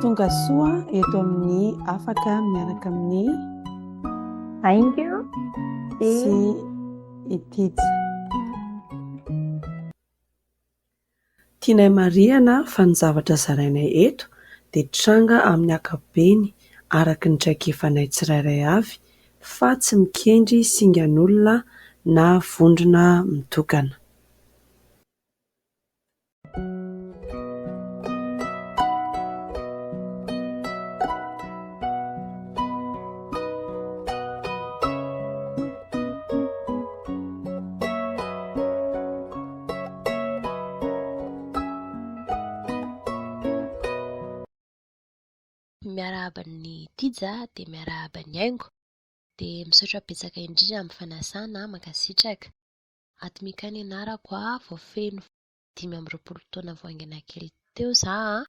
Tonga soa eto amin'ny afaka miaraka amin'ny Haingo sy i Tija. Tianay marihana fa ny zavatra zarainay eto dia tranga amin'ny ankapobeny araka ny traikefanay tsirairay avy fa tsy mikendry singan'olona na vondrona mitokana. Miarahaba an'i Tija dia miarahaba an'i Haingo. Dia misaotra betsaka indrindra amin'ny fanasana, mankasitraka. Atmika ny anarako a, vao feno 25 taona vao haingana kely teo za a.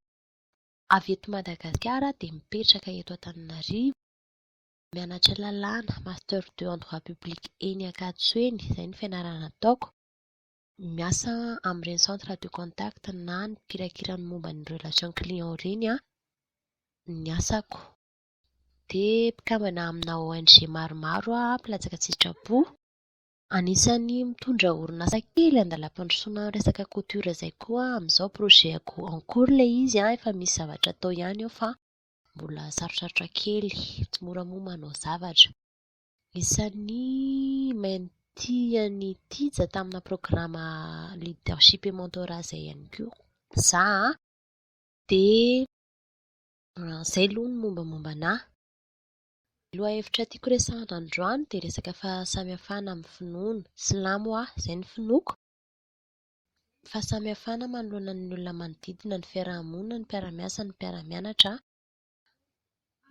Avy eto Madagasikara dia mipetraka eto Antananarivo. Mianatra lalàna, master deux en droit public eny Ankatso eny, izay ny fianarana ataoko. Miasa amin'ireny centre de contact na ny mpikirakira ny momba ny relation client ireny ny asako. Dia mpikambana amina ONG maromaro aho, mpilatsaka an-tsitrapo. Anisan'ny mitondra orinasa kely andalam-pandrosoana resaka couture izay koa aho amin'izao projet-ko en cours ilay izy, efa misy zavatra atao ihany eo fa mbola sarotsarotra kely, tsy mora moa manao zavatra. Isan'ny mentee an'i Tija tamina programa leadership et mentorat izay ihany koa za. Dia izay aloha ny mombamomba anahy. Ny lohahevitra tiako resahana androany dia resaka fahasamihafana amin'ny finoana. Silamo aho, izay ny finoako. Fahasamihafana manoloana ny olona manodidina, ny fiaraha-monina, ny mpiara-miasa, ny mpiara-mianatra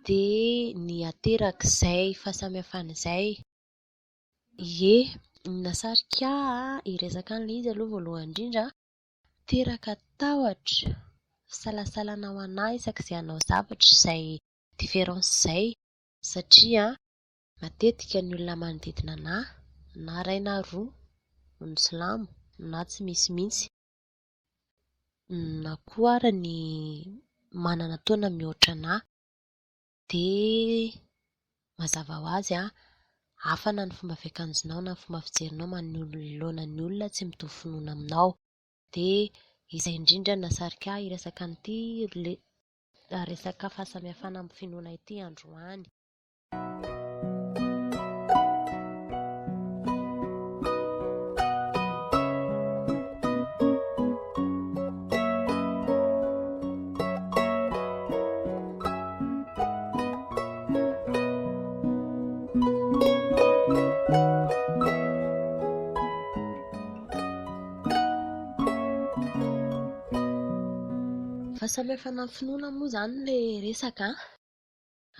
dia ny aterak'izay fahasamihafana izay. Ie, ny nahasarika ahy hiresaka an'ilay izy aloha voalohany indrindra, teraka tahotra, fisalasalana ho an'ahy isak'izay hanao zavatra izay différence izay satria matetika ny olona manodidina an'ahy na iray na roa no silamo na tsy misy mihitsy na koa ary ny manana taona mihoatra an'ahy dia mazava ho azy hafa na ny fomba fiakanjonao na ny fomba fijerinao manoloana ny olona tsy mitovy finoana aminao. Dia izay indrindra no nahasarika ahy hiresaka an'ity resaka fahasamihafana amin'ny finoana ity androany. Fahasamihafana amin'ny finoana moa izany ilay resaka an.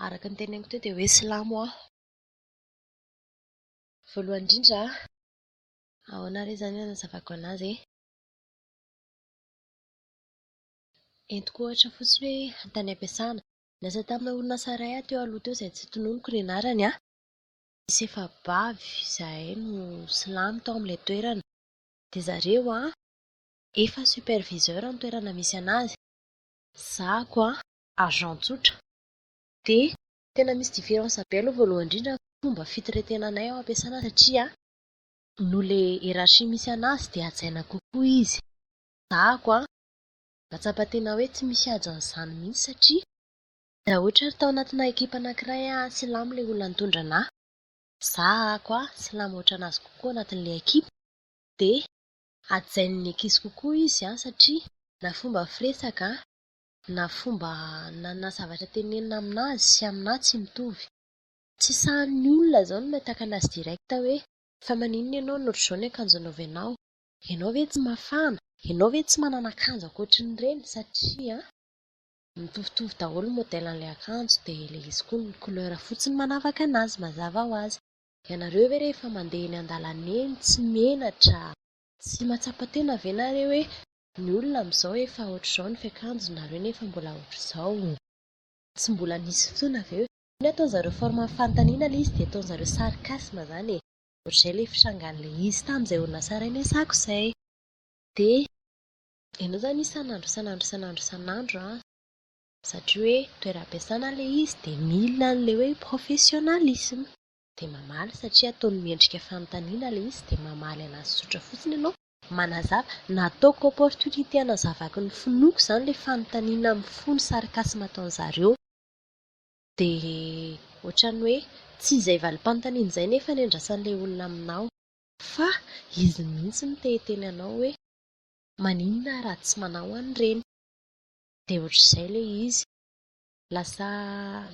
Araka ny teneniko teo dia hoe silamo aho. Voalohany indrindra, ahoana re izany hanazavako an'azy e? Entiko ohatra fotsiny hoe tany am-piasana. Niasa tamina orinasa iray aho teo aloha teo izay tsy tononiko ny anarany an. Nisy efa-bavy izahay no silamo tao amin'ilay toerana. Dia zareo an, efa superviseur ny toerana misy an'azy. Zahako an, agent tsotra. Dia tena misy différence be aloha voalohany indrindra ny fomba fitretena anay ao am-piasana satria noho ilay hiérarchie misy an'azy dia hajaina kokoa izy. Zahako an, mahatsapa tena hoe tsy misy hajan'izany mihitsy satria raha ohatra ary tao anatina ekipa anankiray aho silamo ilay olona nitondra an'ahy, zahako an, silamo ohatran'azy kokoa anatin'ilay ekipa dia hajain'ny ankizy kokoa izy an satria na fomba firesaka na fomba na na zavatra tenenina aminazy sy aminahy tsy mitovy. Tsy sahin'ny olona izao ny miattaque anazy direct hoe fa maninona ianao no ohatr'izao ny akanjo anaovanao? Ianao ve tsy mafana? Ianao ve tsy manana akanjo ankoatrin'ireny? Satria mitovitovy daholo ny modèle an'ilay akanjo dia ilay izy koa ny couleur fotsiny manavaka anazy mazava ho azy. Ianareo ve rehefa mandeha eny an-dalana eny tsy menatra, tsy mahatsapa tena ve nareo hoe ny olona amin'izao efa ohatr'izao ny fiakanjo nareo nefa mbola ohatr'izao? Tsy mbola nisy fotoana ve hoe ny ataon'zareo forme fanontaniana ilay izy dia ataon'zareo sarcasme izany e. Ohatr'izay ilay fitrangan'ilay izy tamin'izay orinasa iray niasako izay. Dia ianao izany isan'andro isan'andro isan'andro isan'andro an, Satria hoe toeram-piasana ilay izy dia mila an'ilay hoe professionnalisme. Dia mamaly satria ataony miendrika fanontaniana ilay izy dia mamaly anazy tsotra fotsiny ianao, manazava. Nataoko opportunité hanazavako ny finoako izany ilay fanontaniana mifono sarcasme ataon'zareo. Dia ohatran'ny hoe tsy izay valim-panontaniana izay nefa ny andrasan'ilay olona aminao fa izy mihitsy no te hiteny anao hoe maninona raha tsy manao an'ireny. Dia ohatr'izay ilay izy. Lasa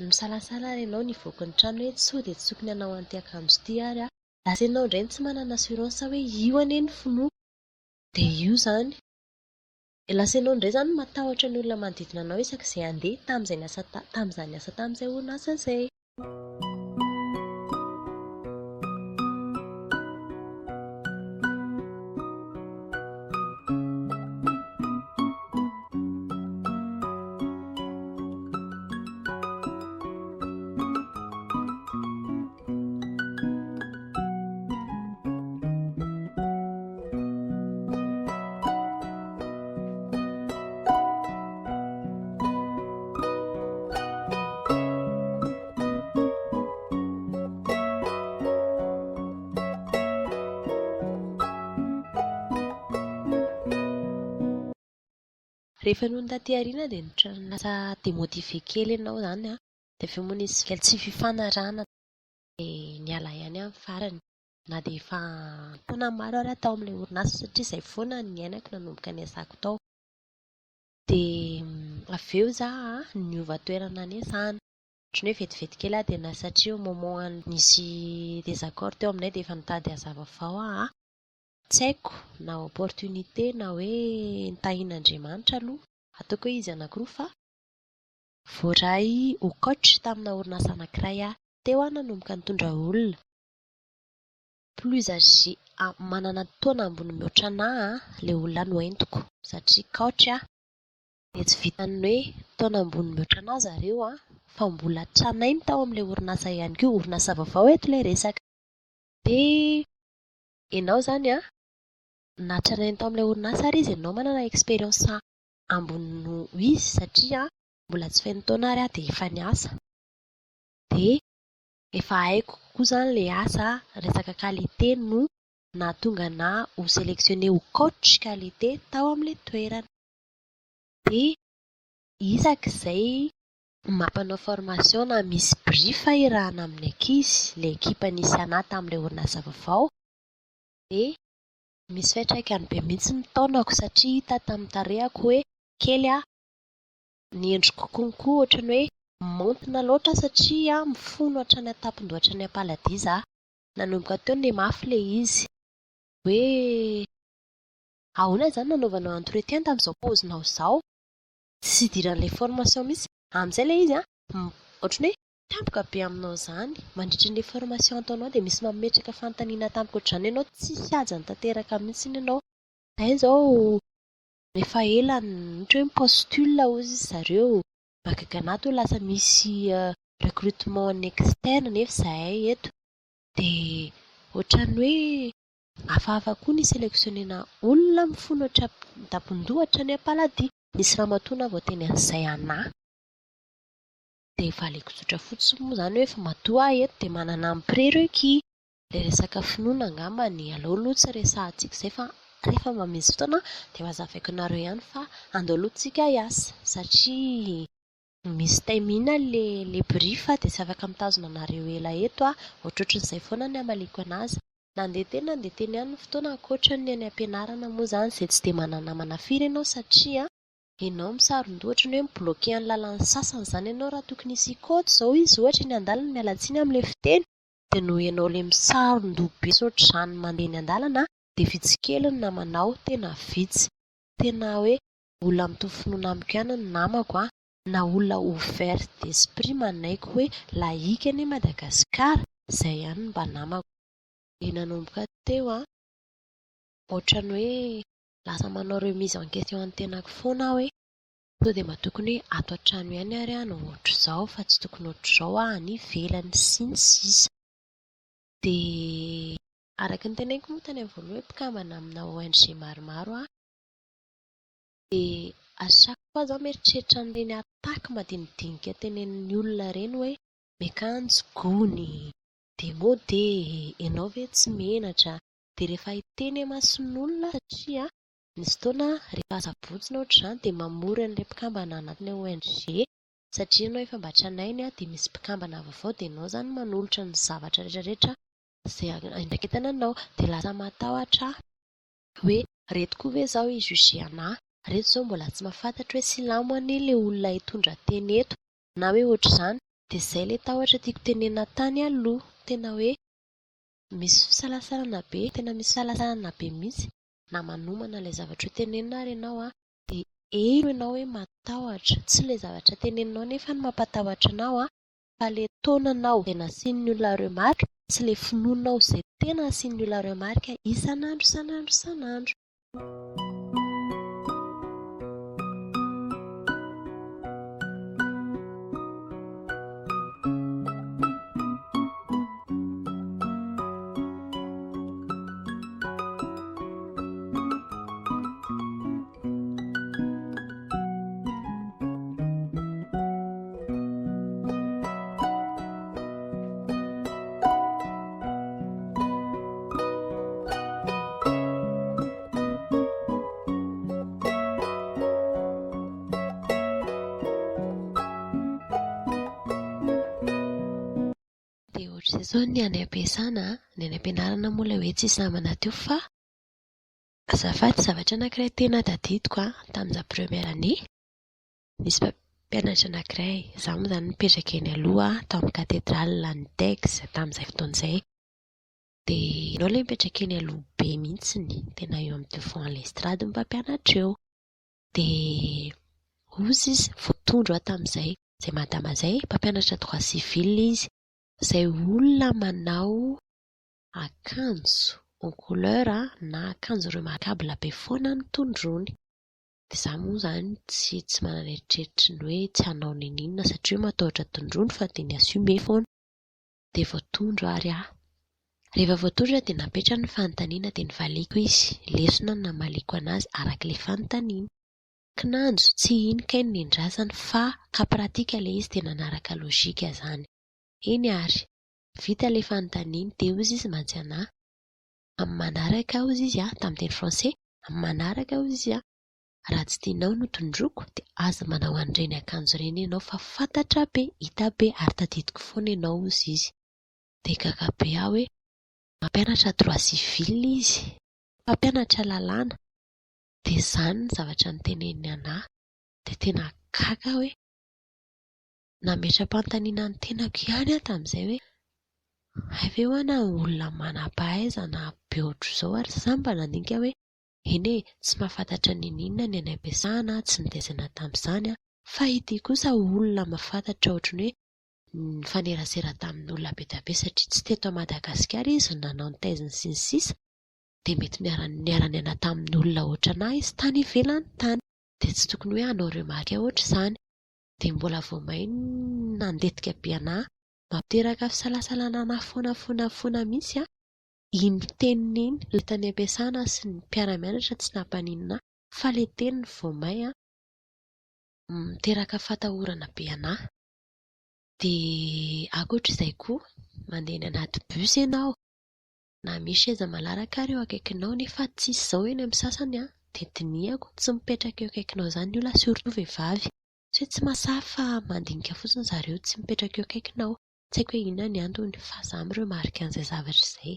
misalasala ary ianao nivoaka ny trano hoe sao dia tsy tokony hanao an'ity akanjo ity ary aho. Lasa ianao indray no tsy manana assurance hoe io anie ny finoako. Dia io izany. Lasa ianao indray izany matahotra ny olona manodidina anao isak'izay handeha tamin'izay niasa tamin'izaho niasa tamin'izay orinasa izay. Rehefa nony taty aoriana dia ohatran'ny lasa démotivé kely ianao izany an, dia avy eo moa nisy kely tsy fifanarahana dia niala ihany aho amin'ny farany. Na dia efa taona maro ary aho tao amin'ilay orinasa satria izay foana no niainako nanomboka niasako tao. Dia avy eo izaho niova toerana niasana. Ohatran'ny hoe vetivety kely aho dia na satria au moment nisy désaccord teo aminay dia efa nitady asa vaovao aho. Tsy haiko na opportunité na hoe nitahian'Andriamanitra aloha, ataoko hoe izy anankiroa fa voaray ho coach tamina orinasa anankiray aho. Teo aho nanomboka nitondra olona plus âgé, manana taona ambony mihoatra anahy ilay olona noentiko satria coach aho. Dia tsy vitan'ny hoe taona ambony mihoatra anahy zareo fa mbola tranainy tao amin'ilay orinasa ihany koa, orinasa vaovao eto ilay resaka. Dia ianao izany an, na tranainy tao amin'ilay orinasa ary izy, ianao manana expérience ambony noho izy satria mbola tsy feno taona ary aho dia efa niasa. Dia efa haiko kokoa izany ilay asa, resaka qualité no nahatonga anahy ho sélectionné ho coach qualité tao amin'ilay toerana. Dia isak'izay mampanao formation na misy brief iarahana amin'ny ankizy, ilay ekipa nisy anahy tamin'ilay orinasa vaovao, dia misy fiantraikany be mihitsy ny taonako satria hita tamin'ny tarehako hoe kely aho, ny endriko konko ohatran'ny hoe maontina loatra satria mifono hatrany an-tampon-doha hatrany am-paladia izaho. Nanomboka teo nihamafy ilay izy hoe ahoana izany nanaovanao entretien tamin'izao paozinao izao? Tsy idiran'ilay formation mihitsy. Amin'izay ilay izy an, ohatran'ny hoe tampoka be aminao izany. Mandritra an'ilay formation ataonao dia misy mametraka fanontaniana tampoka ohatr'izany ianao, tsisy hajany tanteraka mihitsy ianao. Izahay izao efa ela ohatra hoe mi-postule hozy izy zareo. Mahagaga anahy toa lasa misy recrutement en externe nefa izahay eto. Dia ohatran'ny hoe hafahafa koa ny sélectionner-na olona mifono hatrany hatrany am-paladia. Nisy ramatoa nahavoateny an'izay anahy. Dia valiako tsotra fotsiny moa izany hoe efa matoa aho eto dia manana ny prérequis. Ilay resaka finoana angambany aleo aloha tsy resahantsika izay fa rehefa mba misy fotoana dia hazavaiko anareo ihany fa andao aloha tsika hiasa satria misy timing ilay brief dia tsy afaka mitazona anareo ela eto aho. Ohatrohatran'izay foana ny hamaliako anazy. Nandeha teny nandeha teny ihany ny fotoana ankoatra ny any am-pianarana moa izany izay tsy dia manana-namana firy ianao satria ianao misaron-doha ohatran'ny hoe mi-bloquer ny lalan'ny sasany izany ianao raha tokony hisy hikaoty izao izy ohatra eny an-dalana miala tsiny amin'ilay fiteny dia noho ianao ilay misaron-doha be sy ohatr'izany mandeha eny an-dalana dia vitsy kely ny namanao, tena vitsy. Tena hoe olona mitovy finoana amiko ihany ny namako an, na olona ouvert d'esprit manaiky hoe laïque anie Madagasikara, izay ihany no mba namako. Dia nanomboka teo an, ohatran'ny hoe lasa manao remise en question ny tenako foana aho hoe sao dia mba tokony hoe ato an-trano ihany ary aho no ohatr'izao fa tsy tokony ohatr'izao aho any ivelany sy ny sisa. Dia araka ny teneniko moa tany amin'ny voalohany hoe mpikambana amina ONG maromaro aho. Dia à chaque Fa zaho mieritreritra an'ireny attaque madinidinika tenenin'ny olona ireny hoe miakanjo gony, demode, ianao ve tsy menatra. Dia rehefa hiteny imason'olona satria nisy fotoana rehefa asabotsy na ohatr'izany dia mamory an'ilay mpikambana anatin'ilay ONG satria ianao efa mba tranainy dia misy mpikambana vaovao dia ianao izany manolotra ny zavatra rehetrarehetra izay andraiketana anao dia lasa matahotra aho hoe reto koa ve izao hi-juger anà? Reto izao mbola tsy mahafantatra hoe silamo anie ilay olona hitondra teny eto na hoe ohatr'izany. Dia izay ilay tahotra tiako tenenina tany aloha. Tena hoe misy fisalasalana be, tena misy fisalasalana be mihitsy. Na manomana ilay zavatra ho tenenina ary ianao an, dia eo ianao hoe matahotra. Tsy ilay zavatra teneninao anefa no mampatahotra anao an, fa ilay taonanao izay nasian'ny olona remarque sy ilay finoanao izay tena asian'ny olona remarque isan'andro isan'andro isan'andro. Dia ohatr'izay izao ny any am-piasana, ny any am-pianarana moa ilay hoe tsisy namana teo fa azafady zavatra anankiray tena tadidiko an, tamin'izaho première année, nisy mpampianatra anankiray, izaho moa izany nipetraka eny aloha tao amin'ny cathédrale ny Dex tamin'izay fotoana izay. Dia ianao ilay mipetraka eny aloha be mihitsiny, tena eo amin'ny devant l'estrade ny mpampianatra eo. Dia hozy izy, voatondro aho tamin'izay, izay madama izay, mpampianatra droit civil izy, izay olona manao akanjo en couleur na akanjo remarquable be foana no tondroiny. Dia izaho moa izany tsy tsy manana eritreritry ny hoe tsy hanao n'inon'inona satria hoe matahotra tondroiny fa dia ni-assumer foana. Dia voatondro ary aho. Rehefa voatondro aho dia napetrany ny fanontaniana dia novaliako izy. Lesona no namaliako an'azy araka ilay fanontaniana. Kinanjo, tsy iny kay no nendrasany fa cas pratique ilay izy dia nanaraka logique izany. Eny ary. Vita ilay fanontaniana dia hozy izy mantsy anà. Amin'ny manaraka hozy izy tamin'ny teny français, amin'ny manaraka hozy izy raha tsy tianao no tondroiko dia aza manao an'ireny akanjo ireny ianao fa fantatra be, hita be ary tadidiko foana ianao hozy izy. Dia gaga be aho hoe mampianatra droit civil izy, mpampianatra lalàna. Dia izany ny zavatra noteneniny anà. Dia tena gaga aho hoe nametra-panontaniana ny tenako ihany aho tamin'izay hoe hay ve ho'a na olona manam-pahaizana be ohatr'izao ary za mba nandinika hoe eny e, tsy mahafantatra n'inon'inona ny any am-piasana, tsy nitaizana tamin'izany aho, fa ity kosa olona mahafantatra ohatran'ny hoe nifanerasera tamin'olona be dia be satria tsy teto Madagasikara izy no nanao ny thèse-ny sy ny sisa, dia mety niara-niaina tamin'olona ohatran'ahy izy tany ivelany tany, dia tsy tokony hoe hanao remarque ohatr'izany. Dia mbola vao may nandetika be anà, mampiteraka fisalasalana anà foana foana foana mihitsy an, iny teniny iny, ilay tany am-piasana sy ny mpiara-mianatra tsy nampaninona ahy, fa ilay teniny vao may an, miteraka fatahorana be anà. Dia ankoatr'izay koa, mandeha any anaty bus ianao, na misy seza malalaka ary eo akaikinao nefa tsisy izao eny amin'ny sasany an, dia dinihako, tsy mipetraka eo akaikinao izany ny olona surtout vehivavy. Tsy hoe tsy mahasahy fa mandinika fotsiny zareo tsy mipetraka eo akaikinao. Tsy haiko hoe inona ny antony fa za mi-remarque an'izay zavatra izay.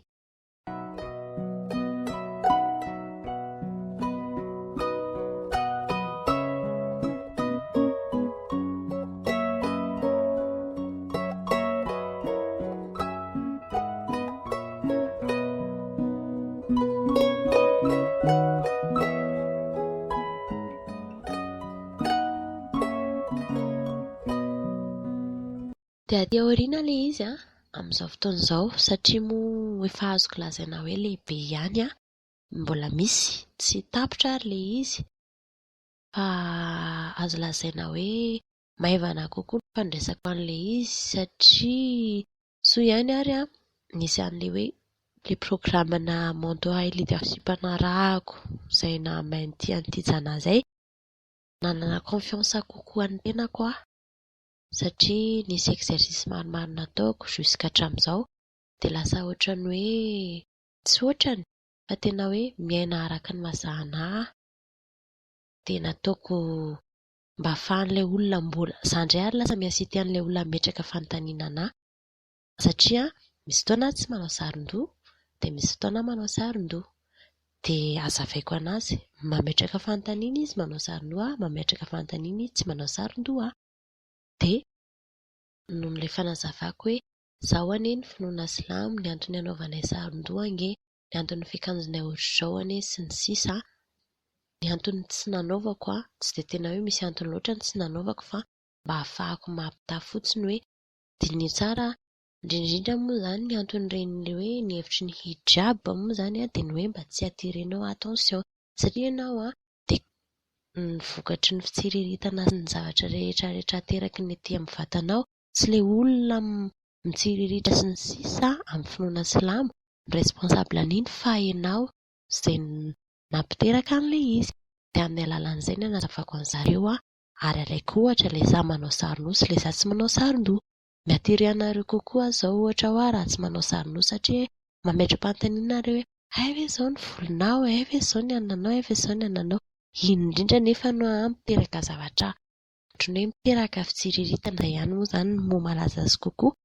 Dia aty aoriana ilay izy an, amin'izao fotoana izao satria moa efa azoko lazaina hoe lehibe ihany aho, mbola misy, tsy tapitra ary ilay izy fa azo lazaina hoe maivana kokoa ny fandraisako an'ilay izy satria soa ihany ary an, nisy an'ilay hoe ilay programme-na mentorat et leadership narahako izay naha-mentee an'i Tijana izay. Nanana confiance kokoa ny tenako aho satria nisy exercice maromaro nataoko jusqu'à hatramin'izao dia lasa ohatran'ny hoe tsy ohatrany fa tena hoe miaina araka ny mahazaha anahy aho. Dia nataoko mba ahafahan'ilay olona mbola, izaho indray ary lasa mi-inciter an'ilay olona hametraka fanontaniana anahy satria misy fotoana aho tsy manao saron-doha dia misy fotoana aho manao saron-doha. Dia hazavaiko an'azy, mametraka fanontaniana izy manao saron-doha aho, mametraka fanontaniana izy tsy manao saron-doha aho. Dia noho ilay fanazavako hoe izaho anie ny finoana silamo, ny antony anaovanay saron-doha ange, ny anton'ny fiakanjonay ohatr'izao anie sy ny sisa. Ny antony tsy nanaovako, tsy dia tena hoe misy antony loatra ny tsy nanaovako fa mba ahafahako mampitaha fotsiny hoe diniho tsara, indrindra indrindra moa izany ny anton'ireny ilay hoe ny hevitry ny hijab moa izany dia ny hoe mba tsy hi-attirer-nao attention satria ianao dia ny vokatry ny fitsiriritana sy ny zavatra rehetra rehetra ateraky ny aty amin'ny vatanao sy ilay olona mitsiriritra sy ny sisa amin'ny finoana silamo no responsable an'iny fa ianao izay nampiteraka an'ilay izy. Dia amin'ny alalan'izay no anazavako an'zareo ary alaiko ohatra ilay izaho manao saron-doha sy ilay izaho tsy manao saron-doha. Mi-attirer anareo kokoa aho izao ohatra hoa raha tsy manao saron-doha satria mametra-panontaniana nareo hoe hay ve izao ny volonao, hay ve izao ny ananao, hay ve izao ny ananao. Iny indrindra anefa no miteraka zavatra ohatran'ny hoe miteraka fitsiriritana ihany moa izany no moa malaza azy kokoa.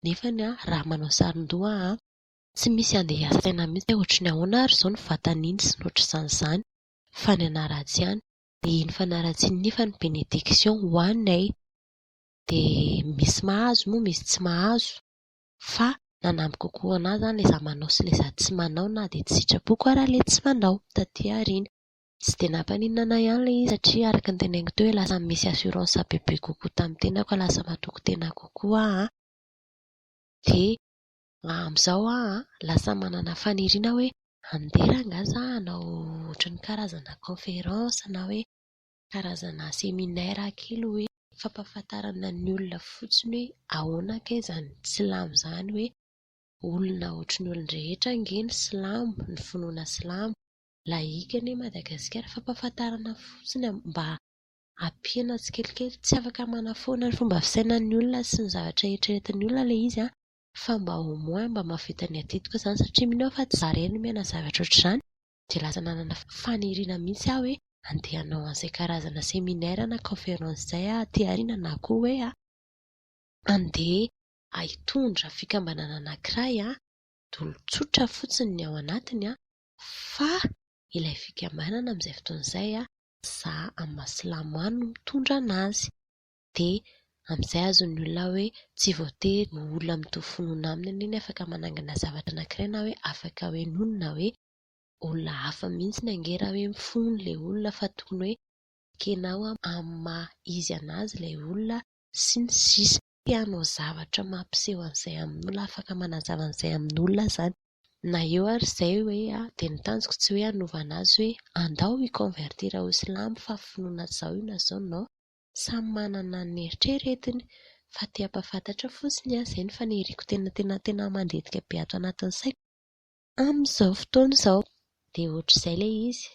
Nefa raha manao saron-doha aho tsy misy andeha hiasa saina mihitsy hoe ohatran'ny ahoana ary izao ny vatan'iny sy ny ohatr'izany izany fa ny hanaratsy ihany. Dia iny fanaratsiana iny nefa ny bénédiction ho anay. Dia misy mahazo moa misy tsy mahazo fa nanampy kokoa an'ahy izany ilay izaho manao sy ilay izaho tsy manao na dia tsy sitrapoko ary ilay tsy manao taty aoriana. Tsy dia nampaninona an'ahy ihany ilay izy satria araka ny teneniko teo hoe lasa misy assurance bebe kokoa tamin'ny tenako, lasa matoky tena kokoa aho. Dia amin'izao aho lasa manana faniriana hoe andeha rangahy za hanao ohatran'ny karazana conférence na hoe karazana séminaire kely hoe fampahafantarana ny olona fotsiny hoe ahoana kay izany silamo izany hoe olona ohatran'ny olon-drehetra ange ny silamo, ny finoana silamo. Laïque anie Madagasikara, fampahafantarana fotsiny mba hampiana tsikelikely. Tsy afaka manafoana ny fomba fisainan'ny olona sy ny zavatra eritreretin'ny olona ilay izy fa mba au moins mba mahavita ny adidiko izany satria mino aho fa tsy izaho irery no miaina zavatra ohatr'izany. Dia lasa nanana faniriana mihitsy aho hoe andeha hanao an'izay karazana séminaire na conférence izay aho aty aoriana na koa hoe andeha hitondra fikambanana anankiray olon-tsotra fotsiny ny ao anatiny fa ilay fikambanana amin'izay fotoana izay za amin'ny maha silamo ahy no mitondra an'azy. Dia amin'izay azon'ny olona hoe tsy voatery ho olona mitovy finoana aminy anie ny afaka manangana zavatra anankiray na hoe afaka hoe nono na hoe olona hafa mihitsy ny ange raha hoe mifono ilay olona fa tokony hoe ekenao amin'ny maha izy an'azy ilay olona sy ny sisa. Te hanao zavatra mampiseho an'izay amin'olona, afaka manazava an'izay amin'olona izany. Na eo ary izay hoe dia ny tanjoko tsy hoe hanova an'azy hoe andao hi-convertir ho silamo fa finoana izao io na izao, non. Samy manana ny eritreretiny fa te hampahafantatra fotsiny aho, izay no faniriako tena tena tena mandetika be ato anatin'ny saiko amin'izao fotoana izao. Dia ohatr'izay ilay izy.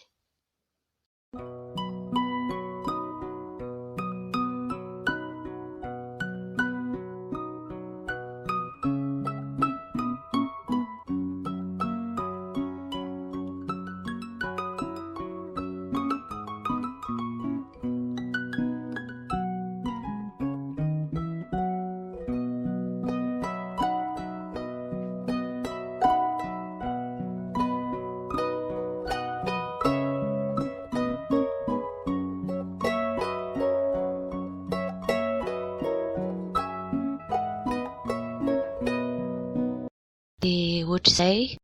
Dia ohatr'izay,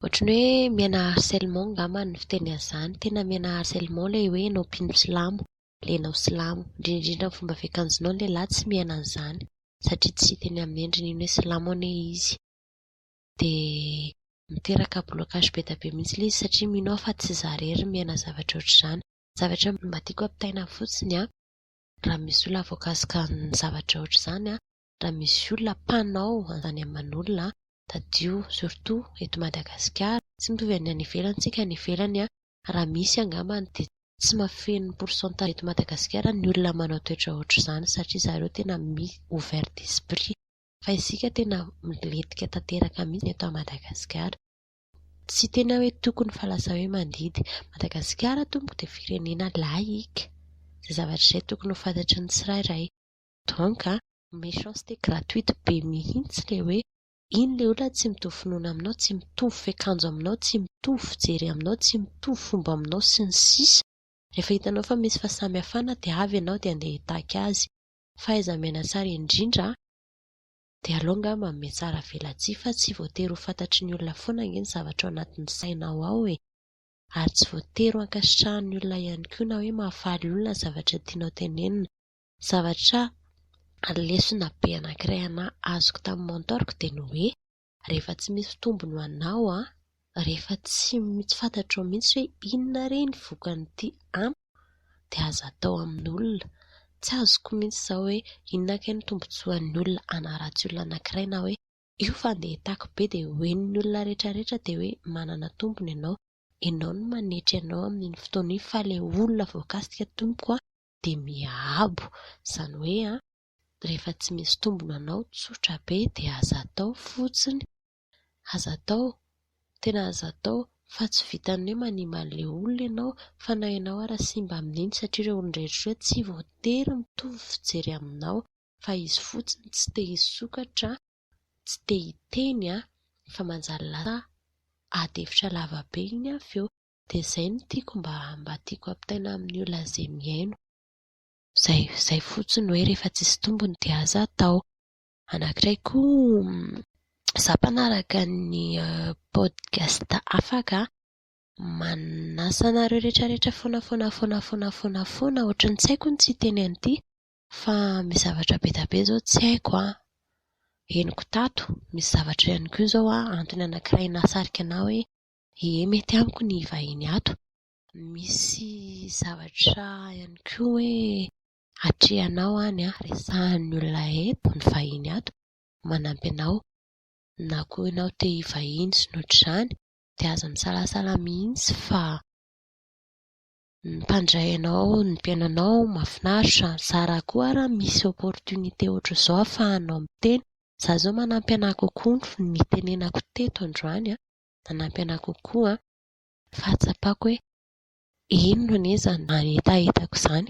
ohatran'ny hoe miaina harcèlement angamba ny fiteny an'izany. Tena miaina harcèlement ilay hoe ianao mpino silamo, ilay ianao silamo. Indrindra indrindra ny fomba fiakanjonao ny lehilahy tsy miaina an'izany satria tsy hita eny amin'ny endriny iny hoe silamo anie izy. Dia miteraka blocage be dia be mihitsy ilay izy satria mino aho fa tsy izaho irery no miaina zavatra ohatr'izany. Zavatra mba tiako ampitaina fotsiny an, raha misy olona voakasika ny zavatra ohatr'izany an, raha misy olona mpanao an'izany aman'olona, tadidio surtout eto Madagasikara, tsy mitovy any ivelany tsika, any ivelany an, raha misy angambany dia Tsy mahafeno ny pourcentage eto Madagasikara ny olona manao toetra ohatr'izany satria zareo tena mi-ouvert d'esprit fa isika tena milentika tanteraka mihitsy eto Madagasikara. Tsy tena hoe tokony fa lasa hoe mandidy. Madagasikara tompoko dia firenena laïque. Izay zavatra izay tokony ho fantatry ny tsirairay. Donc, méchanceté gratuite be mihitsy ilay hoe iny ilay olona tsy mitovy finoana aminao, tsy mitovy fiakanjo aminao, tsy mitovy fijery aminao, tsy mitovy fomba aminao sy ny sisa. Rehefa hitanao fa misy fahasamihafana dia avy ianao dia andeha hitaky azy. Fahaiza-miaina tsara indrindra dia aleo angamba mihatsara velatsihy fa tsy voatery ho fantatry ny olona foana ange ny zavatra ao anatin'ny sainao ao e! Ary tsy voatery ho ankasitrahan'ny olona ihany koa na hoe mahafaly olona ny zavatra tianao tenenina. Zavatra lesona be anankiray anà azoko tamin'ny mentor-ko dia ny hoe rehefa tsy misy tombony ho anao an, rehefa tsy tsy fantatrao mihitsy hoe inona re ny vokan'ity amiko dia aza atao amin'olona. Tsy azoko mihitsy izao hoe inona kay ny tombontsoan'ny olona hanaratsy olona anankiray na hoe io fa andeha hitaky be dia ho henon'ny olona rehetrarehetra dia hoe manana tombony ianao. Ianao no manetry anao amin'iny fotoana iny fa ilay olona voakasika tompoko an dia miabo. Izany hoe an, rehefa tsy misy tombony ho anao tsotra be dia aza atao fotsiny. Aza atao, tena aza atao fa tsy vitan'ny hoe manimba an'ilay olona ianao fa na ianao ara simba amin'iny satria ireo olon-drehetra ireo tsy voatery mitovy fijery aminao fa izy fotsiny tsy te hisokatra, tsy te hiteny fa manjary lasa ady hevitra lava be iny avy eo. Dia izay no tiako mba mba tiako ampitaina amin'ny olona izay mihaino. Izay izay fotsiny hoe rehefa tsisy tombony dia aza atao. Anankiray koa, za mpanaraka ny podcast afaka manasa anareo rehetra rehetra foana foana foana foana foana foana ohatran'ny tsy haiko ny tsy hiteny an'ity fa misy zavatra be dia be izao tsy haiko an, henoko tato, misy zavatra ihany koa izao an, antony anankiray nahasarika anah hoe ie mety amiko ny hivahiny ato, misy zavatra ihany koa hoe atrehanao any an, resahan'ny olona eto, ny vahiny ato, manampy anao, na koa ianao te hivahiny sy ny ohatr'izany dia aza misalasala mihitsy fa ny mpandray anao, ny mpihaino anao mahafinaritra, zara koa ary misy opportunité ohatr'izao ahafahanao miteny, za zao manampy anah kokoa ny nitenenako teto androany an, nanampy anah kokoa an, fahatsapako hoe inona anie izany hetahetako izany.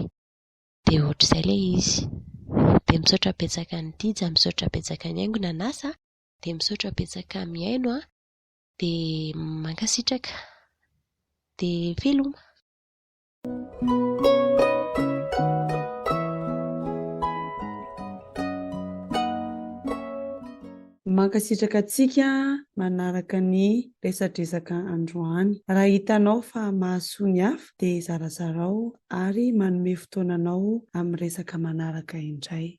Dia ohatr'izay ilay izy. Dia misaotra betsaka an'i Dija, misaotra betsaka an'i Haingo nanasa, dia misaotra betsaka mihaino an, dia mankasitraka. Dia veloma. Mankasitraka antsika manaraka ny resadresaka androany. Raha hitanao fa mahasoa ny hafa dia zarazarao ary manome fotoana anao amin'ny resaka manaraka indray.